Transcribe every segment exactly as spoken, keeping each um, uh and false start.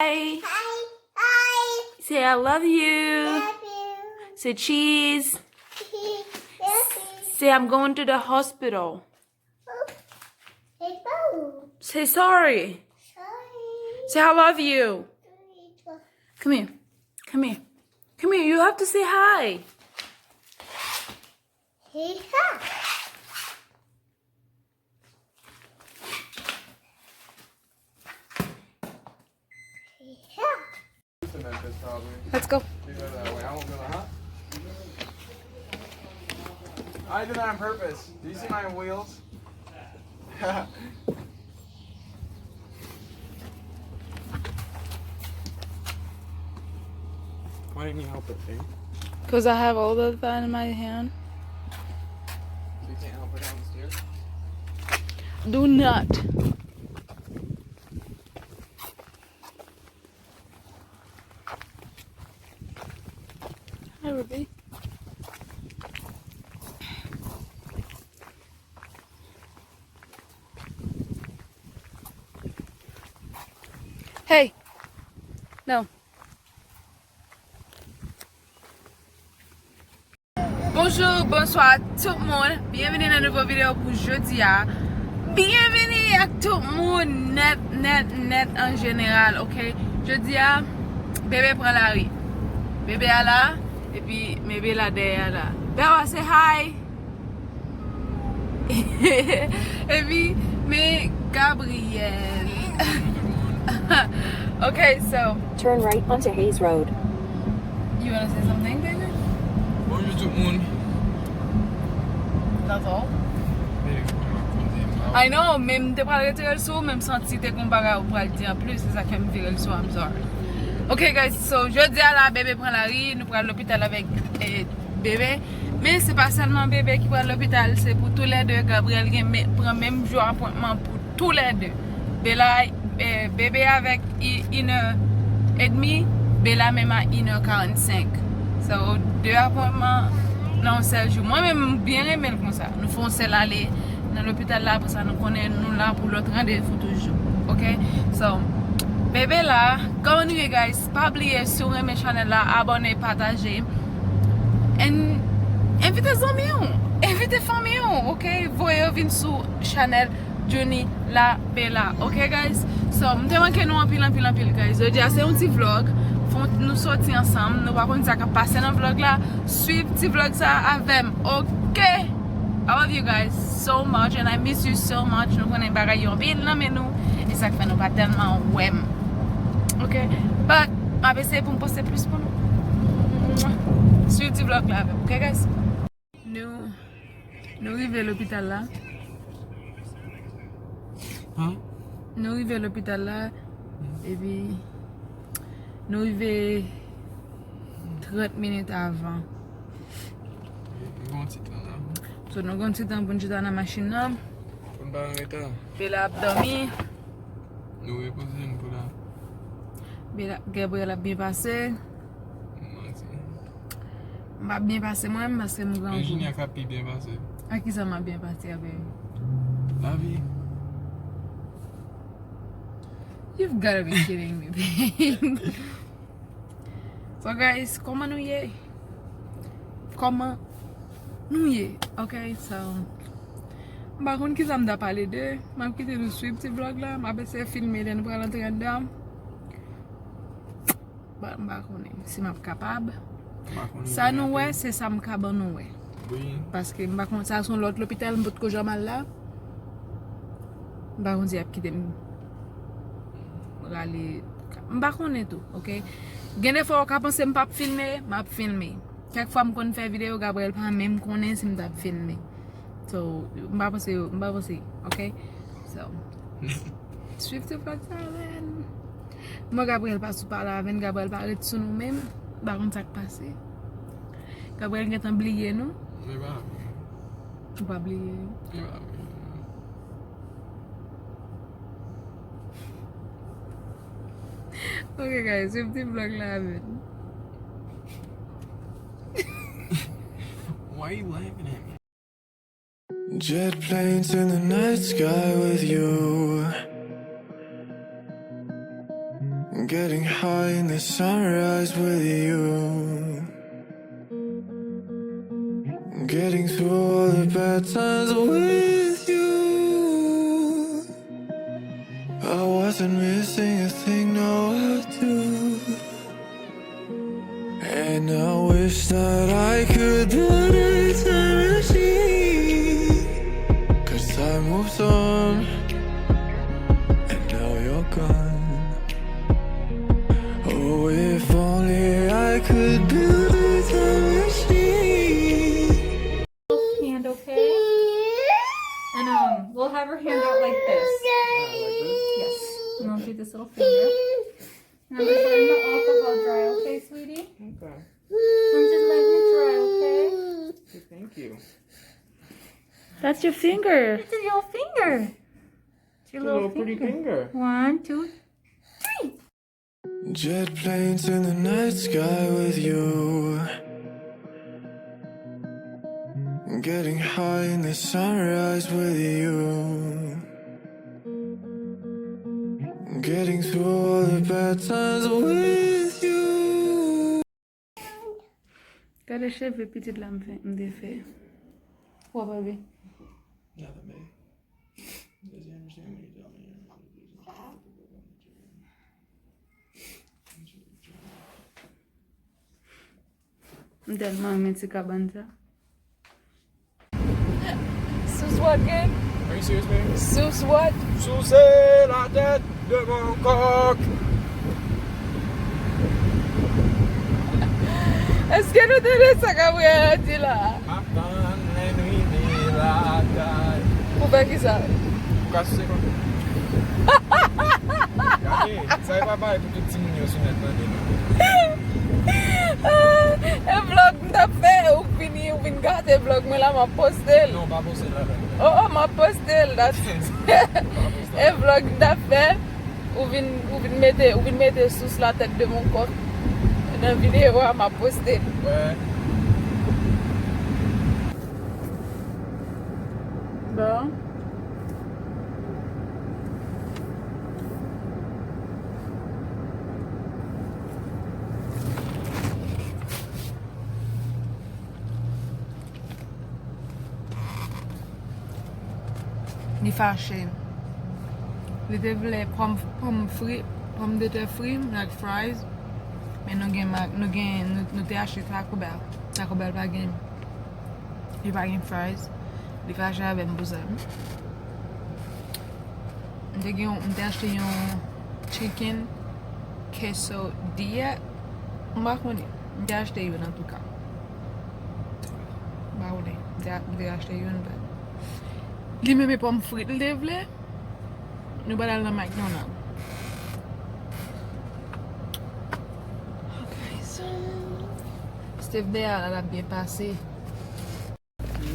Hi. Hi. Hi. Say, "I love you." Love you. Say, "Cheese." Cheese. Love you. Say, "I'm going to the hospital." Say, "Sorry." Sorry. Say, "I love you." Come here. Come here. Come here. You have to say hi. Say hi. Let's go. I did that on purpose. Do you see my wheels? Why didn't you help it, babe? Because I have all of that in my hand. You can't help her down the stairs? Do not. Hi, Ruby. Hey. No. Bonjou, bonswa tout moun. Byenvini nan nouvo videyo pou jodi a. Byenvini ak tout moun nèt, nèt, nèt an jeneral, oke? Jodi a, bebe pran lari. Bebe a la, epi bebe la dèyè a la. Bèwa, say hi. Epi, men Gabriel. Okay, so. Turn right onto Hayes Road. You wanna say something, baby? Bonjou tout moun. That's all? Baby, mwen pa konn di m pa. I know, men m te pral retire l sou ou, men m santi te gon bagay ou pral di anplis, se sa k fè m vire l sou ou, I'm sorry. Okay, guys, so, jodi a la, bebe pran lari, nou pral lopital avèk, eh, bebe. Men se pa sèlman bebe ki pral lopital, se pou toulède. Gabriel gen men, pran menm jou apwentman pou toulède. Bela, eh, bebe avèk i-, inè edmi, Bela menm a inè karannsenk. So, de apwentman nan yon sèl jou. Mwen menm, m byen renmen l konsa. Nou fè yon sèl ale nan lopital la, apre sa, nou konnen nou la pou lòt randevou toujou. Oke? So, bebe la, kòman nou ye, guys? Pa bliye, si w renmen chanèl la, abòne, pataje. And envite zanmi w, envite fanmi w, oke? Voye yo vin sou chanèl Junie La Bella, oke, guys? So, m te manke nou anpil, anpil, anpil, guys. Jodi a se yon ti vlog. Fon, nou soti ansanm. Nou pa konn sa k ap pase nan vlog la. Swiv ti vlog sa avè m, oke? I love you guys so much and I miss you so much. Nou konnen bagay yo anpil nan men nou. E sa k fè nou pa tèlman wè m. Oke? But, m ap eseye pou m poste plis pou nou. Swiv ti vlog la avè m, oke, guys? Nou, nou rive lopital la. Huh? Nou rive lopital la, epi nou rive trant minit avan. Gon ti tan la. So, nou gon ti tan pou n chita nan machin nan. Pou n pa an reta. Bela ap dòmi. Nou repoze n pou la. Bela, Gabriel ap byen pase. Manti. M pa byen pase mwen menm paske m grangou. Enjenyè ka pi byen pase. A kisa m ap byen pase avè yo? Lavi. You've gotta be kidding me, babe. So guys, kòman nou ye? Kòman nou ye? Ok, so, m pa konn kisa m ta pale de. M ap kite nou swiv ti vlog la. M ap eseye filme lè nou pral antre anndan. Ba, m pa konnen si m ap kapab. M pa konnen. Sa nou wè, se sa m ka ban nou wè. Wi. Paske m pa konn, sa se yon lòt lopital, m potko janm al la. M pa konn si y ap kite m rale. M pa konnen tou, oke? Gen de fwa ou ka panse m p ap filme, m ap filme. Kèk fwa m konn fè videyo, Gabriel pa menm konnen si m t ap filme. So, m pa panse, m pa panse, oke? So, swiv ti vlog sa avè n. Mwen, Gabriel pa sou pale avè n, Gabriel pa ret sou nou menm. M pa konn sa k pase. Gabriel gentan bliye nou. Li pa bliye. Ou pa bliye yo. Li pa bliye nou. Ok, guys, swiv ti vlog la avè n. Why you laughing at me? Jet planes in the night sky with you. Getting high in the sunrise with you. Getting through all the bad times with you. I wasn't missing a thing, now I do. And I wish that I could build a time machine. 'Cause time moves on, and now you're gone. Oh, if only I could build a time machine. Hand, okay? And um, we'll have her hand out like this. Yes. And I'll do this little finger. Remember to let the alcohol dry, okay, sweetie? Okay. And just let it dry, okay? Okay, thank you. That's your finger. It's your finger. It's your little pretty finger. One, two, three. Jet planes in the night sky with you. Getting high in the sunrise with you. Getting through all the bad times with you. Gade cheve pitit la m fè, m te fè. Wap abi. M tèlman renmen ti kabann sa. Sous what, gang? Are you serious, baby? Sous what? Sousé la tête de mon coq. Èske nou tande sa Gabriel di la? M ap tann lè n rive lakay. Pou fè kisa? Pou ka souse kòk. Gade, sa e pa bagay pou tout timoun yo sou nèt tande non. E vlog m t ap fè, ou vini, ou vin gate vlog mwen la, m ap poste l. Non, pa poste l la. Oh, oh, m ap poste l, that's it. E vlog m t ap fè, ou vin, ou vin mete, ou vin mete sous la tête de mon coq nan videyo a, m ap poste l. Wè. Bon. Li fache. Li te vle pòm, pòm fri, pòmdetè fri, like fries. Men nou gen, nou gen, nou, nou te achte Taco Bell. Taco Bell pa gen, li pa gen fries. Li fache avè m pou sa. M te gen, m te achte yon chicken quesadilla. M pa konnen. M te achte youn antouka. M pa konnen. M te, m te achte youn, but li menm pòm frit li te vle. Nou pral al nan McDonald. Okay, so Steve deyò la, l ap byen pase.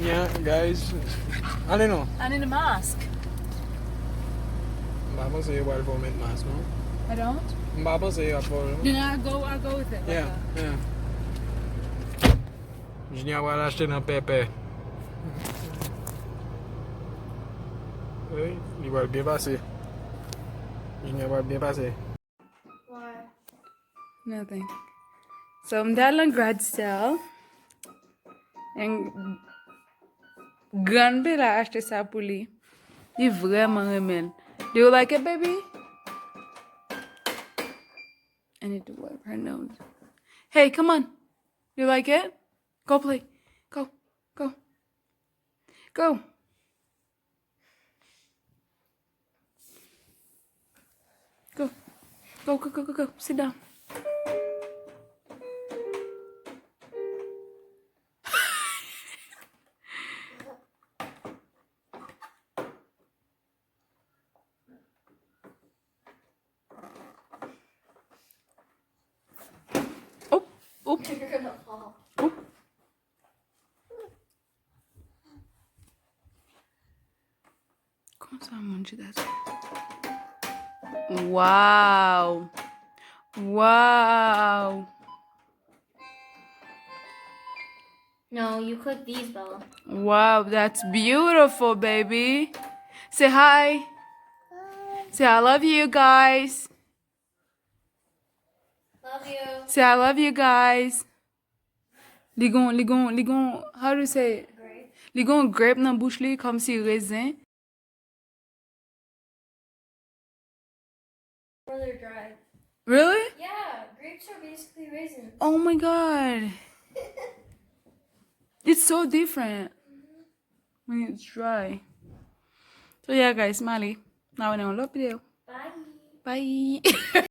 Yeah, guys. Ale non. I need a mask. M pa panse yo pral fè w met mask non. I don't. M pa panse yo ap fè w. Then I go, I go with it. Yeah, yeah. Junior pral achte nan pèpè. Wi, li pral byen pase. Junior pral byen pase. Nothing. So, m t al nan garage sale. And grann Bella achte sa pou li. Li vrèman renmen l. Do you like it, baby? I need to wipe her nose. Hey, come on. You like it? Go play. Go. Go. Go. Go. Go, go, go, go, go. Sit down. Oop, oop. Oop. Konsa moun chita sou. Wow. Wow. No, you click these, Bella. Wow, that's beautiful, baby. Say hi. Say I love you guys. Love you. Say I love you guys. Li gon, li gon, li gon, how do you say? Li gon grape nan bouch li kòmsi rezen. Or they're dry. Really? Yeah, grapes are basically raisins. Oh my god. It's so different when it's dry. So yeah, guys, Mali. Now in another video. Bye. Bye.